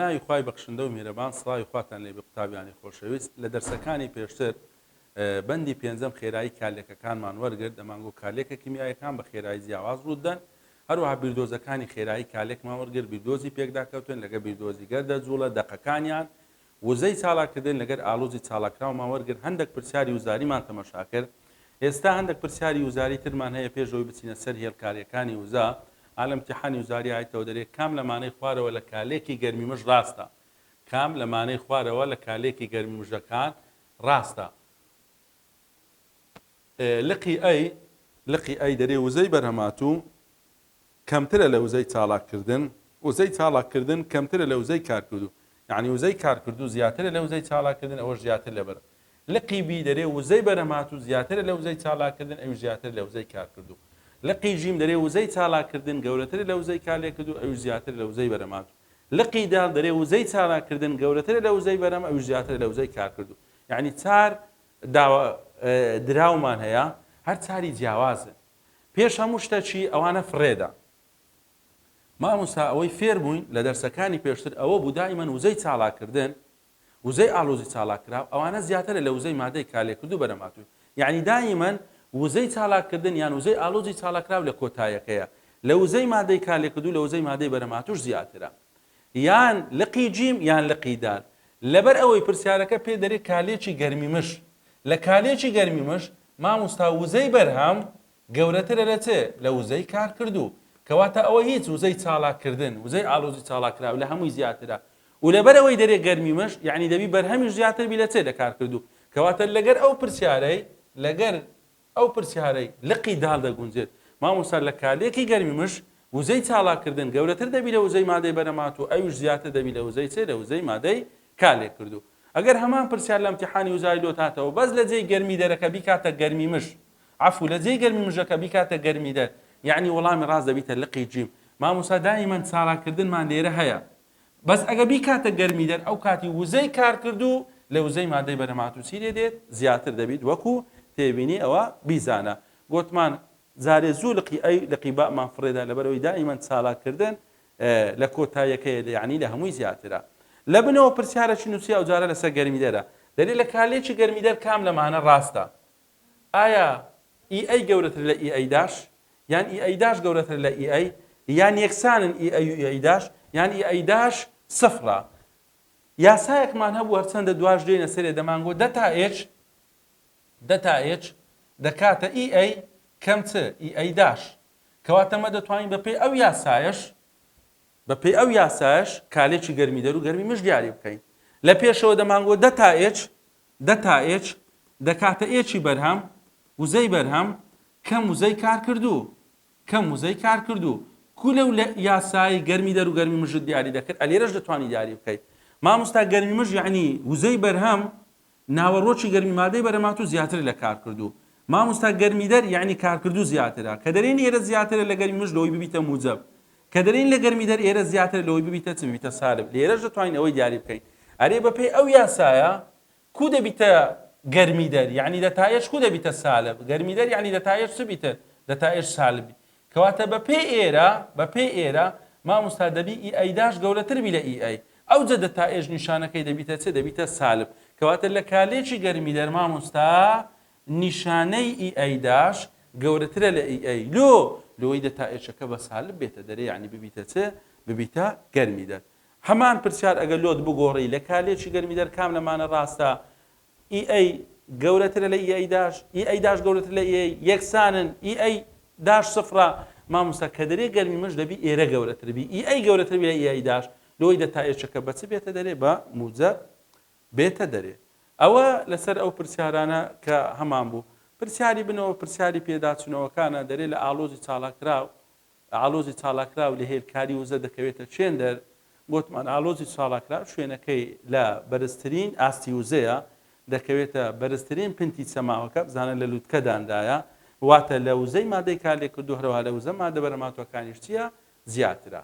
بەناوی خوای بەخشندە و میهرەبان سڵاوی خواتان لێبێ قوتابیانی خۆشەویست لە دەرسەکانی پێشتر بەندی پێنجەم خێرایی کارلێکەکانمان وەرگرت دەمانگۆ کارلێکە کیمیایەکان بە خێرایی جیاواز ڕوودەن هەروەها بیردۆزەکانی خێرایی کارلێکمان وەرگرت بیردۆزی پێکداکەوتن لەگە بیردۆزی گەردە جوڵە دەقەکانیان وزەی چالاککردن لەگەر ئالۆزی چالاککراومان وەرگرت، هەندەک پرسیاری وزاریمان تەمەشا کرد، ئێستا هەندەک پرسیاری وزاری ترمان هەیە پێش ئەوەی بچینە سەر هێڵکاریەکانی وزە، ئا لە امتحانی وزاری هایتەوە دەرێ کام لەمانەی خوارەوە لە کالێکی گەرمی مژ ڕاستە؟ کام لەمانەی خوارەوە لە کالێکی گەرمی مژەکان ڕاستە؟ لقی A لقی A دەرێ وزەی بەرهەماتوو کەمترە لە وزەی چاڵاککردن، وزەی چاڵاککردن کەمترە لە وزەی کارکردوو، یەعنی وزەی کارکردوو زیاترە لە وزەی چاڵاککردن ئەوەش زیاتر لە بەرهەم. لقی B دەرێ وزەی بەرهەمهاتوو زیاترە لە وزەی چاڵاککردن ئەویش زیاترە لە وزەی کارکردوو. لقی جیم دەرێ وزەی چاڵاککردن گەورەترە لە وزەی کارلێکردوو ئەویش زیاترە لە وزەی بەرهەمهاتوو. لقی دال دەرێ وزەی چالاککردن گەورەترە لە وزەی بەرهەم ئەویش زیاترە لە وزەی کارکردوو. یەعنی چار داوا دراومان هەیە هەر چاری جیاوازن. پێش هەموو شتە چی ئەوانە فڕێدە. مامۆستا ئەوەی فێر بووین لە دەرسەکانی پێشتر ئەوە بوو دائیمەن وزەی چاڵاکردن وزەی ئالۆزی چاڵاکراو ئەوانە زیاترە لە وزەی مادەی کارلێکردوو بەرهەمهاتوو یعنی دائیمەن وزەی چالاککردن یان وزەی ئالۆزی چالاکراو لە کۆتایەکەیە لە وزەی مادەی کارلێکردوو لە وزەی مادەی بەرهەمهاتووش زیاترە یان لقی جیم یان لقی دال لەبەر ئەوەی پرسیارەکە پێ دەرێ کالێکی گەرمی مژ لە کالێکی گەرمی مژ مامۆستا وزەی بەرهەم گەورەترە لە چ؟ لە وزەی کارکردوو. کەواتە ئەوە هیچ وزەی چالاککردن، وزەی ئاڵۆزی چالاککراو لە هەمووی زیاترە. و لەبەر ئەوەی دەرێ گەرمی مژ، یەعنی دەبی بەرهەمیش زیاتر بی لە چ؟ لە کارکردوو. کەواتە لەگەر ئەو پرسیارەی، لەگەر ئەو پرسیارەی لقی دال دەگونجێت. مامۆستا لە کالێکی گەرمی مژ، وزەی چالاککردن گەورەتر دەبی لە وزەی مادەی بەرهەمهاتوو، ئەویش زیاتر دەبی لە وزەی چ؟ لە وزەی مادەی کارلێککردوو. ئەگەر هەمان پرسیار لە امتحانی وزاری لۆت هاتەوە بەس لە جێی گەرمی دەرەکە بیکاتە گەرمی مژ عەفو لە جێی گەرمی مژەکە بیکاتە گەرمی دەر یەعنی وەڵامی ڕاست دەبیتە لقی جیم مامۆستا دائیمەن چالاککردنمان لێرە هەیە بەس ئەگە بیکاتە گەرمی دەر ئەو کاتی وزەی کارکردوو لە وزەی مادەی بەرهەمهاتوو چی لێ دێت زیاتر دەبیت وەکو تێبینی ئەوە بیزانە گۆتمان جارێ زوو لقی ئەی لقی بامان فڕێدا لەبەرئەوەی دائیمەن چالاککردن لە کۆتاییەکەیە یەعنی لە هەمووی زیاترە. لە بنەوە پرسیارەکی نووسی ئەوجارە لەسەر گەرمیدەرە. دەرێ لە کارلێکی گەرمیدەر کام لەمانە ڕاستە؟ ئایا ئی ئەی گەورەترە لە ئی ئەی dash؟ یان ئی ئەی dash گەورەترە لە ئی ئەی؟ یان یەکسانن ئی ئەی و ئی ئەی dash؟ یان ئی ئەی dash سفرە؟ یاسایەکمان هەبوو هەرچەندە دواش دێینە سەرێ دەمانگۆ دە تا ئێچ دە تا ئێچ دەکاتە ئی ئەی کەم چ ئی ئەی dash کەواتە مە دەتوانین بە پێی ئەو یاسایەش بە پێی ئەو یاسایەش کالێکی گەرمی دەر و گەرمی مژ دیاری بکەین. لە پێشەوە دەمانگۆ دە تا ئێچ دە تا ئێچ دەکاتە ئێچی بەرهەم وزەی بەرهەم کەم وزەی کارکردوو کەم وزەی کارکردوو کو لەو لە یاسایی گەرمی دەر و گەرمی مژت دیاری دەکرد ئەلێرەش دەتوانی دیاری بکەیت مامۆستا گەرمی مژ یعنی وزەی بەرهەم ناوەڕۆکی گەرمی مادەی بەرهەمهاتوو زیاترە لە کارکردوو. مامۆستا گەرمیدەر یەعنی کارکردوو زیاترە. کە دەرێین ئێرە زیاترە لە گەرمی مژ لەوەی ببیتە موجەب. کە دەرێین لە گەرمیدەر ئێرە زیاترە لەوەی ببیتە چ ببیتە سالب. لێرەش دەتوانین ئەوەی دیاری بکەین. ئەرێ بەپێی ئەو یاسایە کو دەبیتە گەرمیدەر یەعنی دەتایەش کو دەبیتە سالب. گەرمیدەر یەعنی دەتایەش چ بیتن؟ دەتایەش سالب بی. کەواتە بەپێی ئێرە بەپێی ئێرە مامۆستا دەبی ئی ئەی dash گەورەتر بی لە ئی ئەی ئەوجە دەتا ئێژ نیشانەکەی دەبیتە چ دەبیتە سالب کەواتە لە کالێکی گەرمی دەر مامۆستا نیشانەی ئی ئەی dash گەورەترە لە ئی ئەی لۆ لۆی دەتا ئێچەکە بە سالب بێتە دەرێ یعنی ببیتە چ ببیتە گەرمی دەر هەمان پرسیار ئەگەر لۆت بگۆڕی لە کالێکی گەرمی دەر کام لەمانە ڕاستە ئی ئەی گەورەترە لە ئی ئەی dash، ئی ئەی dash گەورەتر لە ئی ئەی، یەکسانن، ئی ئەی dash سفرە، مامۆستا کە دەرێ گەرمی مژ دەبی ئێرە گەورەتر بی، ئی ئەی گەورەتر بی لە ئی ئەی dash، لۆی دە تا ئێچەکە بە چ بێتە دەرێ بە موجەب بێتە دەرێ. ئەوە لەسەر ئەو پرسیارانە کە هەمان بوو. پرسیاری بنەوە پرسیاری پێداچوونەوەکانە دەرێ لە ئاڵۆزی چاڵاکراو ئاڵۆزی چالاکراو لە هێلکاری وزە دەکەوێتە چێندەر، گۆتمان ئاڵۆزی چالاکراو شوێنەکەی لە بەرزترین ئاستی وزەیە، دەکەوێتە بەرزترین پنتی چەماوەکە، بزانە لە لوتکەداندایە، واتە لە وزەی مادەی کارلێککردوو هەروەها لە وزە مادە بەرهەمهاتووەکانیش چییە؟ زیاترە.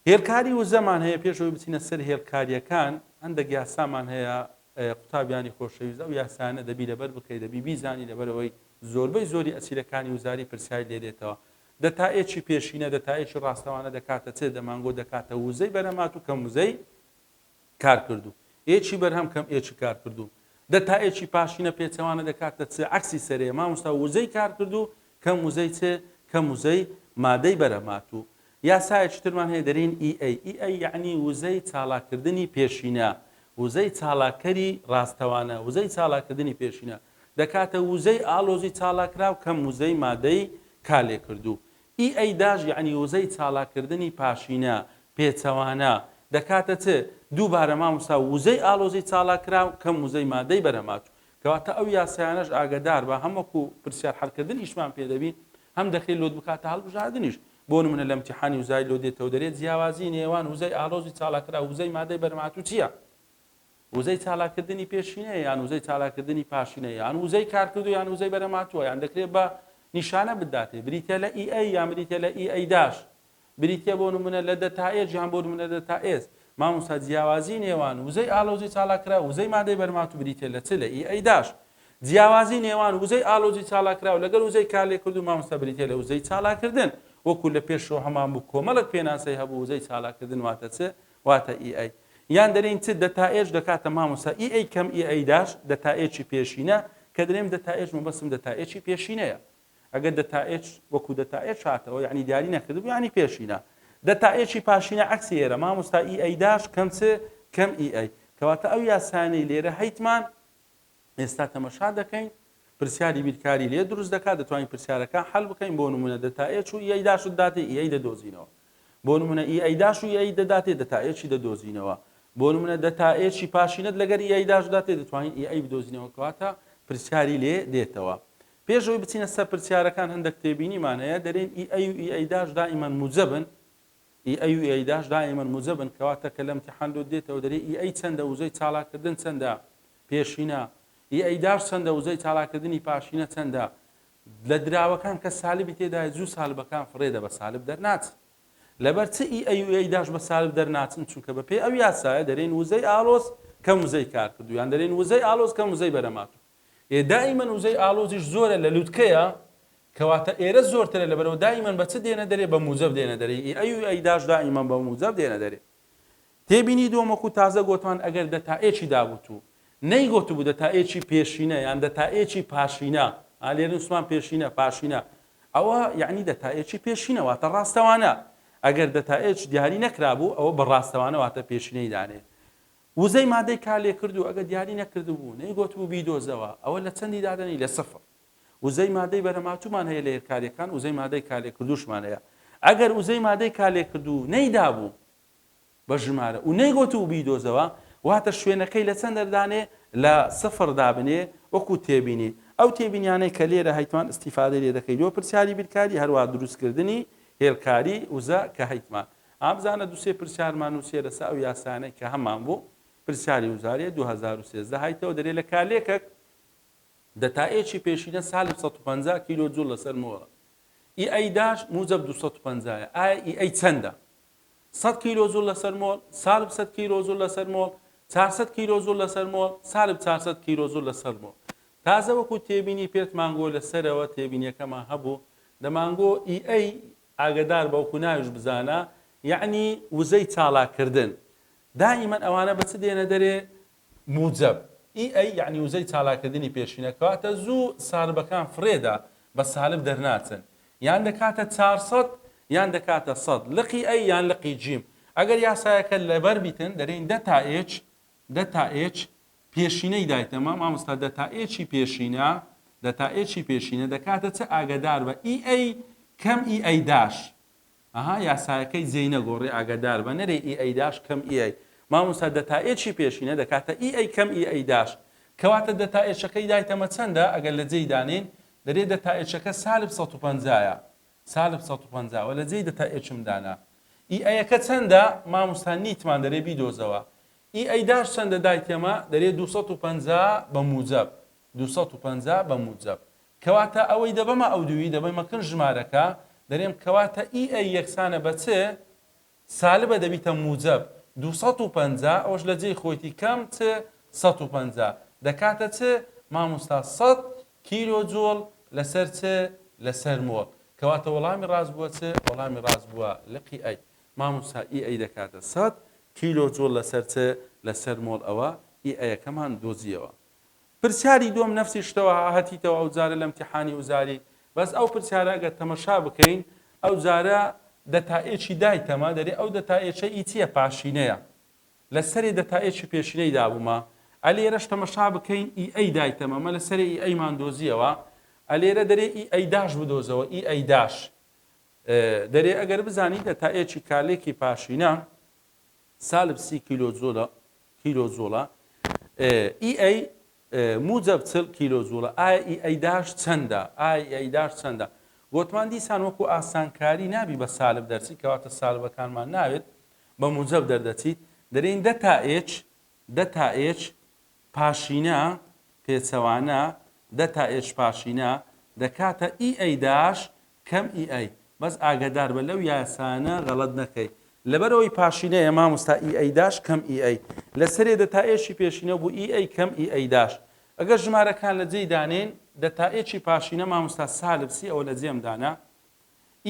هێلکاری وزەمان هەیە، پێش ئەوەی بچینە سەر هێلکارییەکان هەندێک یاسامان هەیە قوتابیانی خۆشەویست ئەو یاسایانە دەبی لەبەر بکەی دەبی بیزانی لەبەرئەوەی زۆربەی زۆری ئەسیلەکانی وزاری پرسیاری لێ دێتەوە. دەتا H ی پێشینە دەتا H ی ڕاستەوانە دەکاتە چ؟ دەمانگۆ دەکاتە وزەی بەرهەمهاتوو کەم وزەی کارکردوو. H ی بەرهەم کەم H ی کارکردوو. دەتا H ی پاشینە پێچەوانە دەکاتە چ؟ عەکسی سەرەیە مامۆستا وزەی کارکردوو کەم وزەی چ؟ کەم وزەی مادەی بەرهەمهاتوو. یاسایەکی ترمان هەیە دەرێین EA. EA یەعنی وزەی چالاککردنی پێشینە، وزەی چالاککەری ڕاستەوانە، وزەی چالاککردنی پێشینە دەکاتە وزەی ئاڵۆزی چالاککراو کەم وزەی مادەی کارلێکردوو. EA dash یەعنی وزەی چالاککردنی پاشینە، پێچەوانە، دەکاتە چ؟ دووبارە مامۆستا وزەی ئاڵۆزی چالاککراو کەم وزەی مادەی بەرهەمهاتوو. کەواتە ئەو یاسایانەش ئاگەداربە هەم وەکو پرسیار حەلکردن ئیشمان پێ دەبی هەم دەکرێت لۆت بکاتە هەڵبژاردنیش. بۆ نمونە لە امتحانی وزای لۆ دێتەوە دەرێت جیاوازی نێوان وزەی ئاڵۆزی چالاککراو وزەی مادەی بەرهەمهاتوو چییە؟ وزەی چالاککردنی پێشینەیە یان وزەی چالاککردنی پاشینەیە یان وزەی کارکردو یان وزەی بەرهەمهاتووە یان دەکرێت بە نیشانە بداتێ بریتە لە EA یان بریتە لە EA dash بریتیە بۆ نمونە لە دەتا H یان بۆ نمونە دەتا S. مامۆستا جیاوازی نێوان وزەی ئالۆزی چالاککراو وزەی مادەی بەرهەمهاتوو بریتیە لە چ لە EA dash. جیاوازی نێوان وزەی ئالۆزی چالاککراو لەگەل وزەی کارلێکردوو مامۆستا بریتیە لە وزەی چالاککردن. وەکو لە پێشەوە هەمان بوو کۆمەڵێک پێناسەی هەبوو وزەی چالاککردن واتە چ؟ واتە EA. یان دەرێین چ دەتا H دەکاتە مامۆستا EA کەم EA dash دەتا H ی پێشینە کە دەرێم دەتا H مەبەستم دەتا H ی پێشینەیە. ئەگەر دەتا H وەکو دەتا H هاتەوە یعنی دیاری نەکردبوو یعنی پێشینە دەتا H ی پاشینە عەکسی ئێرە مامۆستا EA dash کەم چ کەم EA کەواتە ئەو یاسانەی لێرە هەیتمان ئێستا تەمەشا دەکەین پرسیاری بیرکاری لێ دروست دەکات دەتوانین پرسیارەکان حل بکەین بۆ نمونە دەتا H و EA dash ت داتێ EA دەدۆزینەوە بۆ نمونە EA dash و EA دەداتێ دەتا H ی دەدۆزینەوە بۆ نمونە دەتا H ی پاشینەت لەگەر EA dash داتێ دەتوانین EA بدۆزینەوە کەواتە پرسیاری لێ دێتەوە پێش ئەوەی بچینە سەر پرسیارەکان هەندەک تێبینیمان هەیە دەرێن EA و EA dash دائیمەن موجەبن EA و EA dash دائیمەن موجەبن کەواتە کە لە امتحان لۆت دێتەوە دەرێ EA چەندە وزەی چالاککردن چەندە پێشینە EA dash چەندە وزەی چالاککردنی پاشینە چەندە لە دراوەکان کە سالبی تێدایە زوو سالبەکان فڕێدە بە سالب دەرناچن لەبەر چ EA و EA dash بە سالب دەرناچن چونکە بەپێی ئەو یاسایە دەرێن وزەی ئاڵۆز کەم وزەی کارکردو یان دەرێن وزەی ئاڵۆز کەم وزەی بەرەماتوو ئێ دائیمەن وزەی ئاڵۆزیش زۆرە لە لوتکەیە کەواتە ئێرە زۆرترە لەبەرئەوە دائیمەن بە چ دێنە دەرێ بە موجەب دێنە دەرێ EA و EA dash دائیمەن بە موجەب دێنە دەرێ تێبینی دووەم وەکو تازە گۆتمان ئەگەر دەتا H ی دابووتو نەیگۆتبوو دەتا H ی پێشینە یان دەتا H ی پاشینە ئا لێرە نووسمان پێشینە پاشینە ئەوە یعنی دەتا H ی پێشینە واتە ڕاستەوانە ئەگەر دەتا H دیاری نەکرابوو ئەوە بە ڕاستەوانە واتە پێشینەی دانێ وزەی مادەی کارلێکردوو ئەگەر دیاری نەکردبوو نەیگۆتبوو بیدۆزەوە ئەوە لە چەندی دادەنێی لە سفر. وزەی مادەی بەرهەمهاتوومان هەیە لە هێلکاریەکان وزەی مادەی کارلێکردووشمان هەیە ئەگەر وزەی مادەی کارلێکردوو نەیدابوو بە ژمارە و نەیگۆتبوو بیدۆزەوە واتە شوێنەکەی لە چەند دەردانێ لە سفر دابنێ وەکو تێبینی ئەو تێبینیانەی کە لێرە هەیتمان ئیستیفادەی لێ دەکەی لۆ پرسیاری بیرکاری هەروا دروستکردنی هێلکاری وزە کە هەیتمان ئا بزانە دوسێ پرسیارمان نوسیە لەسە ئەو یاسایانەی کە هەمان بوو پرسیاری وزاریە 2013 هایتەوە دەرێ لە کارلێکەک دەتا H ی پێشینە سالب 150 کیلۆ جوڵ لەسەر مۆڵە EA dash موجب 250 ئایا EA چەندە 100 کیلۆ جوڵ لەسەر مۆڵ سالب 100 کیلۆ جوڵ لەسەر مۆڵ 400 کیلۆ جوڵ لەسەر مۆڵ سالب 400 کیلۆ جوڵ لەسەر مۆڵ تازە وەکو تێبینی پێتمان گۆ لەسەرەوە تێبینیەکەمان هەبوو دەمانگۆ EA ئاگەدار بە وەکو ناویش بزانە یەعنی وزەی چالاک کردن دائیمەن ئەوانە بە چ دێنە دەرێ موجەب EA یەعنی وزەی چالاک کردنی پێشینە کەواتە زوو سالبەکان فڕێدە بە سالب دەرناچن یان دەکاتە 400 یان دەکاتە 100 لقی A یان لقی جیم ئەگەر یاسایەکە لەبەر بیتن دەرێین دە تا H دە تا H پێشینەی دایتەمە مامۆستا دەتا H ی پێشینە دەتا H ی پێشینە دەکاتە چ ئاگەدار بە EA کەم EA dash ئەها یاسایەکەی جێی نەگۆڕێ ئاگەدار بە نەرێ EA dash کەم EA مامۆستا دەتا H ی پێشینە دەکاتە EA کەم EA dash کەواتە دەتا H ەکەی دایتەمە چەندە ئەگەر لە جێی دانێین دەرێ دەتا H ەکە سالب 150 یە سالب 150 وە لە جێی دەتا H م دانا EA ەکە چەندە مامۆستا نیتمان دەرێ بیدۆزەوە EA dash چەندە دایتەمە دەرێ 250 بە موجەب 250 بە موجەب کەواتە ئەوەی دەبەمە ئەو دووی دەبەمە کن ژمارەکە دەرێم کەواتە EA یەکسانە بە چ سالبە دەبیتە موجەب 250 ئەوەش لە جێی خۆیتی کەم چ 150 دەکاتە چ مامۆستا 100 کیلۆ جوڵ لەسەر چ لەسەر مۆڵ. کەواتە وەڵامی ڕاست بووە چ؟ وەڵامی ڕاست بووە لقی A. مامۆستا EA دەکاتە 100 کیلۆ جوڵ لەسەر چ؟ لەسەر مۆڵ ئەوە EA ەکەمان دۆزیەوە. پرسیاری دووەم نەفسی شتەوە هاتیتەوە ئەو جارە لە امتحانی وزاری بەس ئەو پرسیارە ئەگەر تەمەشا بکەین ئەو جارە دەتا H ی دایتەمە دەرێ ئەو دەتا H ە ئی چییە پاشینەیە لە سەرێ دەتا H ی پێشینەی دابوومە ئەلێرەش تەمەشا بکەین EA دایتەمە مە لە سەرێ EA مان دۆزیەوە ئەلێرە دەرێ EA dash بدۆزەوە EA dash دەرێ ئەگەر بزانی دەتا H ی کارلێکی پاشینە سالب سی کیلۆ جوڵە کیلۆ جوڵە EA موجەب 40 کیلۆ جوڵە ئایا EA dash چەندە ئایا EA dash چەندە گۆتمان دیسان وەکو ئاسانکاری نابی بە سالب دەرچی کەواتە سالبەکانمان ناوێت بە موجەب دەردەچیت دەرێین دە تا H دە تا H پاشینە پێچەوانە دە تا H پاشینە دەکاتە EA dash کەم EA بەس ئاگەداربە لەو یاسانە غەڵەت نەکەی لەبەرئەوەی پاشینەیە مامۆستا EA dash کەم EA لەسەرێ دە تا H ی پێشینە بوو EA کەم EA dash ئەگەر ژمارەکان لە جێی دانێین دە تا H ی پاشینە مامۆستا سالب سی ئەوە لە جێم دانا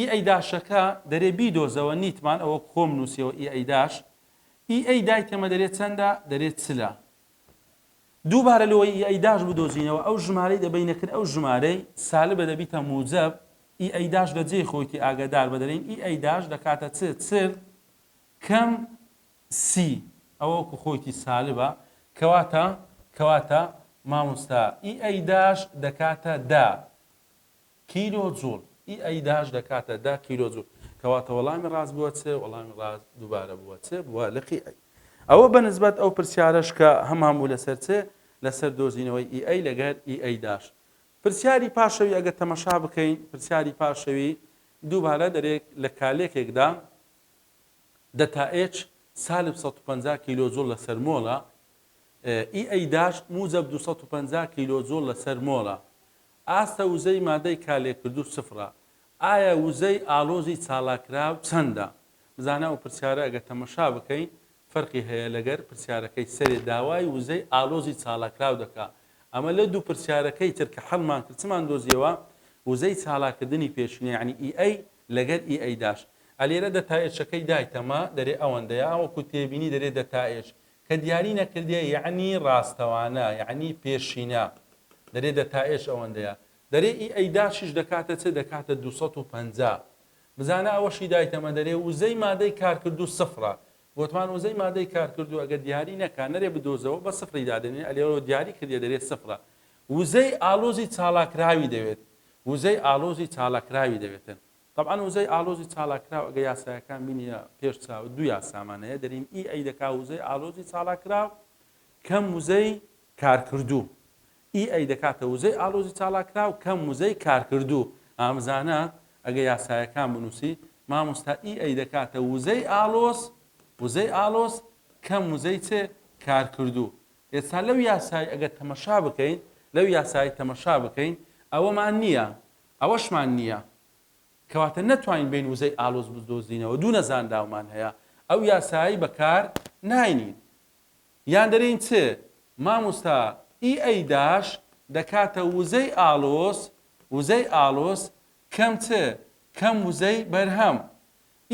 EA dash ەکە دەرێ بیدۆزەوە نیتمان ئەوە خۆم نووسیەوە EA dash EA دایتەمە دەرێ چەندە دەرێ چلە دووبارە لۆی EA dash بدۆزینەوە ئەو ژمارەی دەبەینە کن ئەو ژمارەی سالبە دەبیتە موجەب EA dash لە جێی خۆیتی ئاگادار بە دەرێین EA dash دەکاتە چ 40 کەم سی ئەوە وەکو خۆیتی سالبە کەواتە کەواتە مامۆستا EA dash دەکاتە دە کیلۆ جوڵ EA dash دەکاتە دە کیلۆ جوڵ کەواتە وەڵامی ڕاست بووە چ؟ وەڵامی ڕاست دووبارە بووە چ؟ بووە لقی A. ئەوە بە نسبەت ئەو پرسیارەش کە هەمان بوو لەسەر چ؟ لەسەر دۆزینەوەی EA لەگەر EA dash. پرسیاری پاشەوی ئەگەر تەمەشا بکەین پرسیاری پاشەوی دووبارە دەرێک لە کالێکێکدا دەتا H سالب 150 کیلۆ جوڵ لەسەر مۆڵە EA dash موجەب 250 کیلۆ جوڵ لەسەر مۆڵە ئاستە وزەی مادەی کارلێککردوو سفرە، ئایا وزەی ئاڵۆزی چالاککراو چەندە؟ بزانە ئەو پرسیارە ئەگەر تەمەشا بکەین فەرقی هەیە لەگەر پرسیارەکەی سەرێ داوای وزەی ئاڵۆزی چالاککراو دەکا ئەمە لە دوو پرسیارەکەی تر کە حەلمان کرد چمان دۆزیەوە وزەی چالاککردنی پێشینە یەعنی EA لەگەر EA dash ئەلێرە دەتا H ەکەی دایتەمە دەرێ ئەوەندەیە وەکو تێبینی دەرێ دەتا H کە دیاری نەکردیە یەعنی ڕاستەوانە یەعنی پێشینە دەرێ دەتا H ئەوەندەیە دەرێ EA dash یش دەکاتە چ دەکاتە 250 بزانە ئەوەشی دایتەمە دەرێ وزەی مادەی کارکردوو سفرە گۆتمان وزەی مادەی کارکردوو ئەگەر دیاری نەکا نەرێ بدۆزەوە بە سفری دادەنێ ئەلێرەوە دیاری کردیە دەرێ سفرە وزەی ئالۆزی چالاکراوی دەوێت وزەی ئالۆزی چالاکراوی دەوێتن تەبعەن وزەی ئاڵۆزی چالاککراو ئەگەر یاسایەکان بینیە پێش چاوت دوو یاسامان هەیە دەرین EA دەکا وزەی ئاڵۆزی چالاککراو کەم وزەی کارکردوو EA دەکاتە وزەی ئاڵۆزی چالاککراو کەم وزەی کارکردوو ئامزانە ئەگە یاسایەکان بنووسی مامۆستا EA دەکاتە وزەی ئاڵۆز وزەی ئاڵۆز کەم وزەی چ کارکردوو ئێستا لەو یاسای ئەگەر تەمەشا بکەین لەو یاسای تەمەشا بکەین ئەوەمان نییە ئەوەشمان نییە کەواتە نەتوانین بێین وزەی ئالۆز بدۆزینەوە دوو نەزانراومان هەیە ئەو یاسایەی بەکار ناینین یان دەرێین چ ماموستا EA dash دەکاتە وزەی ئالۆز وزەی ئالۆز کەم چ کەم وزەی بەرهەم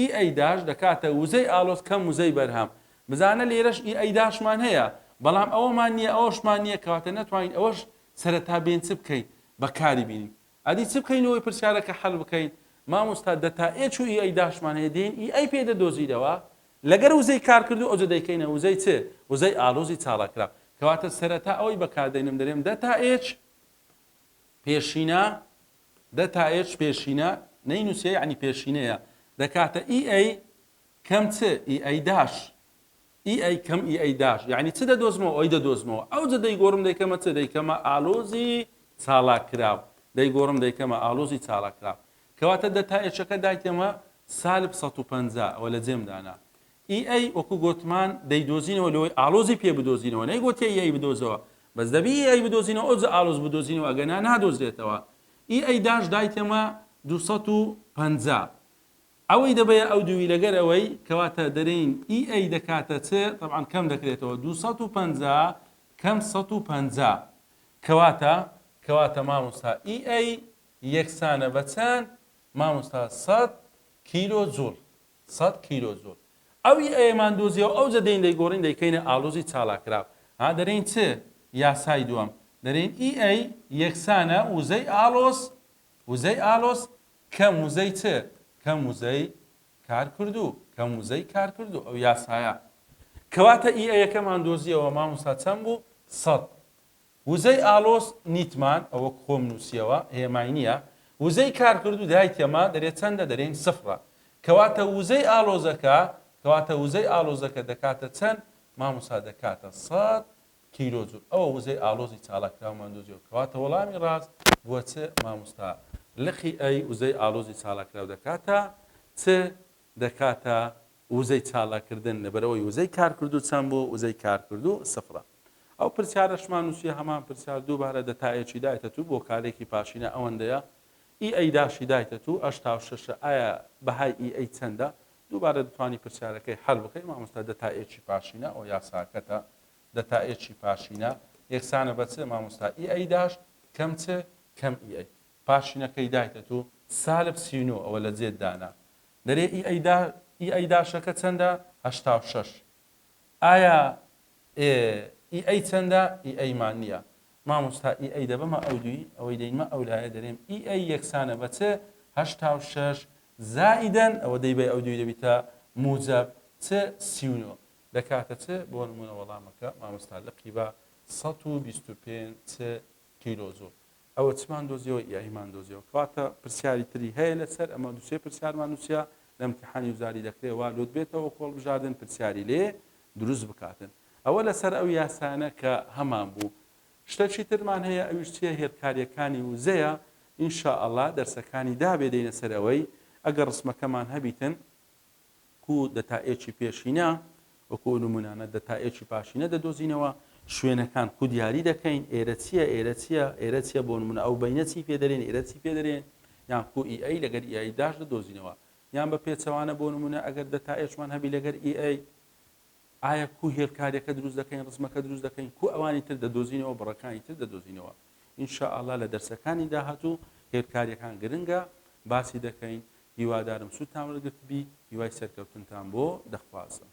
EA dash دەکاتە وزەی ئالۆز کەم وزەی بەرهەم بزانە لێرەش EA dash مان هەیە بەڵام ئەوەمان نییە ئەوەشمان نییە کەواتە نەتوانین ئەوەش سەرەتا بێین چ بکەین بەکاری بینین ئەدی چ بکەین لەوەی پرسیارەکە حەل بکەین مامۆستا دەتا H و EA dash مان هەیە دێین EA پێ دەدۆزینەوە لەگەر وزەی کارکردو ئەوجە دەیکەینە وزەی چ وزەی ئالۆزی چاڵاکراو کەواتە سەرەتا ئەوەی بەکاردەینم دەرێم دەتا H پێشینە دەتا H پێشینە نەینوسیە یەعنی پێشینەیە دەکاتە EA کەم چ EA dash EA کەم EA dash یەعنی چ دەدۆزمەوە ئەوی دەدۆزمەوە ئەوجە دەیگۆڕم دەیکەمە چ دەیکەمە ئالۆزی چاڵاککراو دەیگۆڕم دەیکەمە ئالۆزی چاڵاککراو کەواتە دەتا H ەکە دایتەمە سالب 150 ئەوە لە جێم دانا EA وەکو گۆتمان دەیدۆزینەوە لەوەی ئالۆزی پێ بدۆزینەوە نەیگۆتیە EA بدۆزەوە بەس دەبی EA بدۆزینەوە ئەوجە ئالۆز بدۆزینەوە ئەگەنا نادۆزرێتەوە EA dash دایتەمە 250 ئەوەی دەبەیە ئەو دووی لەگەر ئەوەی کەواتە دەرێین EA دەکاتە چ تەبعەن کەم دەکرێتەوە 250 کەم 150 کەواتە کەواتە مامۆستا EA یەکسانە بە چەند؟ مامۆستا 100 کیلۆ جوڵ 100 کیلۆ جوڵ ئەو EA مان دۆزیەوە ئەوجە دێین دەیگۆڕین دەیکەینە ئاڵۆزی چالاککراو ها دەرێین چ یاسای دووەم دەرێین EA یەکسانە وزەی ئاڵۆز وزەی ئاڵۆز کەم وزەی چ کەم وزەی کارکردوو کەم وزەی کارکردوو ئەو یاسایە کەواتە EA ەکەمان دۆزیەوە مامۆستا چەند بوو 100 وزەی ئاڵۆز نیتمان ئەوە خۆم نووسیەوە هێمای نییە وزەی کارکردوو دایتەمە دەرێ چەندە دەرێین سفرە کەواتە وزەی ئاڵۆزەکە کەواتە وزەی ئاڵۆزەکە دەکاتە چەند مامۆستا دەکاتە 100 کیلۆ جوول ئەوە وزەی ئاڵۆزی چالاککراومان دۆزیەوە کەواتە وەڵامی ڕاست بووە چ مامۆستا لقی A وزەی ئاڵۆزی چالاککراو دەکاتە چ دەکاتە وزەی چالاککردن لەبەرئەوەی وزەی کارکردوو چەند بوو وزەی کارکردوو سفرە ئەو پرسیارەشمان نووسیە هەمان پرسیار دووبارە دەتایەکی دایتە تو بۆ کارێکی پاشینە ئەوەندەیە EA dash ی دایتە تو 86 ئایا بەهای EA چەندە دووبارە دەتوانی پرسیارەکەی حەل بکەی مامۆستا دەتایەکی پاشینە ئەو یاساکەتە دەتایەکی پاشینە یەکسانە بە چ مامۆستا EA dash کەم چ کەم EA پاشینەکەی دایتە تو سالب 39 ئەوە لە جێت دانا دەرێ EA دا EA dash ەکە چەندە 86 ئایا EA چەندە EA مان نییە مامۆستا EA دەبەمە ئەو دوی ئەوەی دەینمە ئەو لایە دەرێم EA یەکسانە بە چ 86 زائیدەن ئەوە دەیبەی ئەو دوی دەبیتە موجب چ 39 دەکاتە چ بۆ نمونە وەڵامەکە مامۆستا لقی بە 125 چ کیلۆ جوڵ ئەوە چمان دۆزیەوە EA مان دۆزیەوە کەواتە پرسیاری تری هەیە لەسەر ئەمە دوسێ پرسیارمان نووسە لە امتحانی وزاری دەکرێت وا لۆت بێتەوە کۆڵبژاردن پرسیاری لێ دروست بکاتن ئەوە لەسەر ئەو یاسانە کە هەمان بوو شتەکی ترمان هەیە ئەویش چیە هێڵکاریەکانی وزەیە ان شاء اللە دەرسەکانی دابێ دێینە سەر ئەوەی ئەگەر ڕسمەکەمان هەبیتن کو دەتائێکی پێشینە وەکو ئەو نمونانە دەتائێکی پاشینە دەدۆزینەوە شوێنەکان کو دیاری دەکەین ئێرە چییە ئێرە چییە ئێرە چییە بۆ نمونە ئەو بینە چی پێ دەرێن ئێرە چی پێ دەرێن یان کو EA لەگەر EA dash دەدۆزینەوە یان بە پێچەوانە بۆ نمونە ئەگەر دەتائێکمان هەبی لەگەر EA ئایا کو هێڵکاریەکە دروست دەکەین ڕسمەکە دروست دەکەین کو ئەوانی تر دەدۆزینەوە بڕەکانی تر دەدۆزینەوە ان شاء اللە لە دەرسەکانی داهاتوو هێلکاریەکان گرنگە باسی دەکەین هیوادارم سوودتان وەرگرتبی هیوای سەرکەوتنتان بۆ دەخوازم.